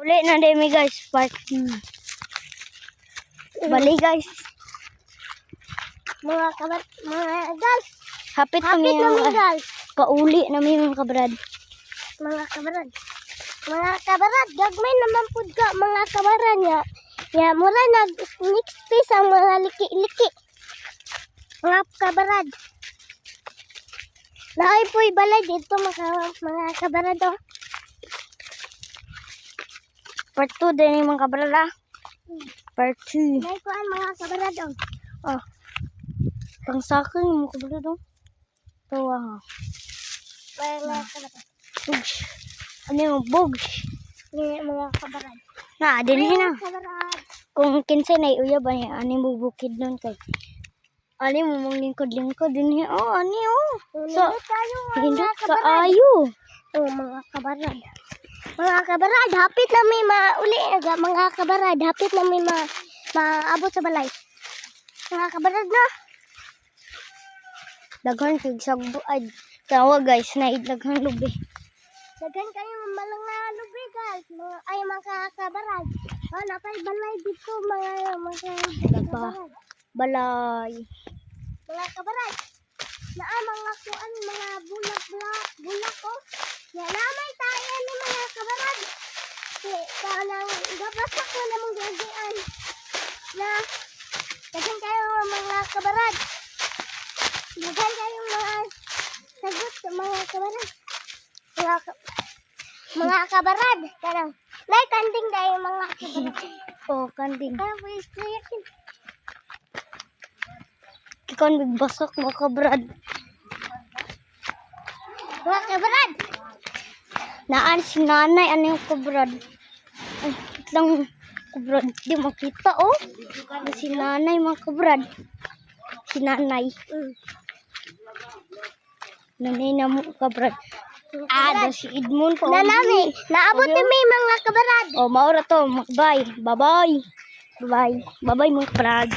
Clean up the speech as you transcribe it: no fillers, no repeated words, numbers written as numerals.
Uli na din mi, guys. Part 2. Bali, guys. Mga kabat, mga guys. Hapit na mi Hapit na mi, mga guys. Pauli na mi, mga kabrad. Mga kabarad. Mga kabarad, gagmay naman pud ka, mga kabarad niya. Ya, mura nag next space ang mga liki-liki. Mga kabarad. Naay po'y balay dito, mga kabarad oh. Part 2 din yung mga kabrad ah. Part 2. May kuan, mga kabarad oh. Oh. Pang saking mga kabrad oh. Tawa ha. Mga kabarad. Bugs. Ano yung bugs? Ni mga kabarad. Na, din na. Mga kabarad. Kung kinsay na uyab ani ani mo bukid nun kay ani mo mong lingkod-lingkod din oh ani oh. So, Nindot kayo, mga hindot kabarad. kaayo. Oh, mga kabarad. Mga kabarad, hapit na may mauli. Aga, mga kabarad, hapit na may maabot sa balay. Mga kabarad na. Daghan kay sagbo ay tawa, guys, na daghan lubi. Daghan kayo mga lubi, guys. Mga, ay, mga kabarad. Oh, napay balay dito, mga Daba. kabarad. Balay. Mga kabarad. Naa mga kuan, mga bulak bulak bulak oh. Ya na may tayo ni mga kabarad. Kay kanang gabasak ko namong giagian. Na daghan kayo, mga kabarad. Daghan kayo mga sagot, mga kabarad. Mga kabarad kanang nay kanding dayo, mga kabarad. Oh, kanding. Kanang pwes yakin. Kikan bigbasak, mga kabrad. Mga kabarad. Naan si nanay ano yung kabrad. Ay, wait lang, kabrad. Di makita oh. Si nanay, mga kabrad. Si nanay. Nanay na mo, kabrad. Ah, daw si Edmond pa. Nanami, naabot ni may mga kabarad. Oh, maura to. Bye. Bye-bye. Bye-bye. Bye-bye, mga kabrad.